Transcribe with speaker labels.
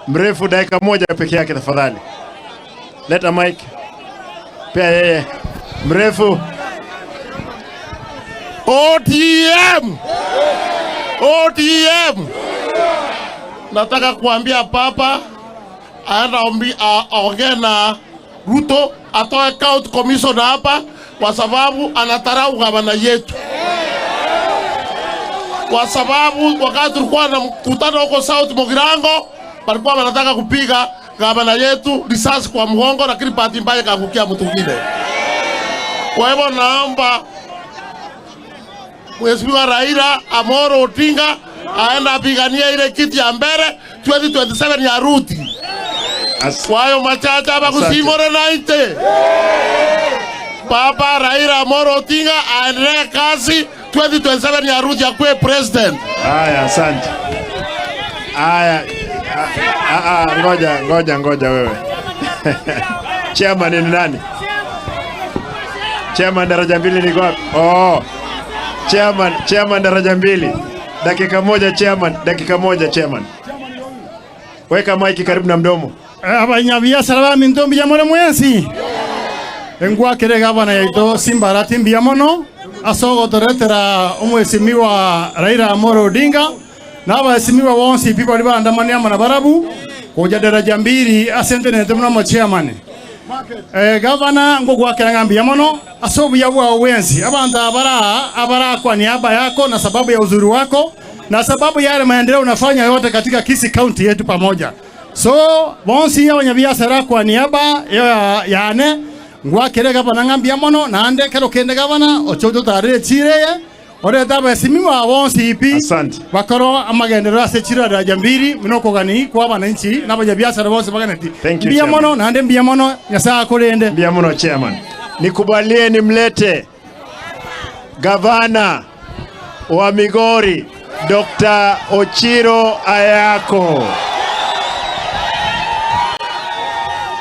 Speaker 1: Mrefu dakika moja peke yake tafadhali. Leta mic. Pea yeye. Mrefu.
Speaker 2: ODM! ODM! Nataka kuambia papa aenda aongee na Ruto atoe county commissioner hapa kwa sababu anatarau gavana yetu, kwa sababu wakati tulikuwa na mkutano huko South Mugirango walikuwa wanataka kupiga gavana yetu risasi kwa mgongo, lakini bahati mbaya ikaangukia mtu mwingine. Kwa hivyo naomba Mheshimiwa Raila Amolo Odinga aenda apiganie ile kiti ya mbele 2027 ya Ruti. Kwa hayo machache hapa kusimore 90. Baba Raila Amolo Odinga aendelee kazi 2027 ya Ruti akuwe president.
Speaker 1: Haya, asante. Haya, a- a- a, ngoja ngoja ngoja wewe. Chairman ni nani? Chairman daraja mbili ni wapi? Oh. Chairman, chairman daraja mbili. Dakika moja chairman, dakika moja chairman. Weka mic karibu na mdomo.
Speaker 3: Abanyabiasara baminto mbuya more mwensi? Engwakere gavana yaito Simbarati mbuya mono ase ogotoretera omwesimiwa Raila Amolo Odinga na abaesimiwa bonsi pi baria baandamani amo na barabwo gocha daraja mbili ase ntenenete buna omochairman. Gavana ngogwakera ng'a mbuya mono ase obuya bwao bwensi. Abanto aba bare aa abarakwa niaba yako na sababu ya uzuri wako na sababu yale maendeleo unafanya yote katika Kisii County yetu pamoja. So bonsi abanyabiasara kwa niaba ya yane ngwakere gavana ng'a mbuya mono naende ekero kende gavana oche ototarere echiro eye orete abaesimigwa aba bonsi pi
Speaker 1: Asante.
Speaker 3: bakore amagenderero ase echiro ya Daraja Mbili buna okogani kwa abananchi na abanyabiasara bonsi baganeti.
Speaker 1: Thank you,
Speaker 3: Mbuya
Speaker 1: Chairman.
Speaker 3: mono naende mbuya mono Nyasae akorende.
Speaker 1: Mbuya mono chairman. Nikubalie nimlete gavana wa Migori Dr. Ochiro Ayako.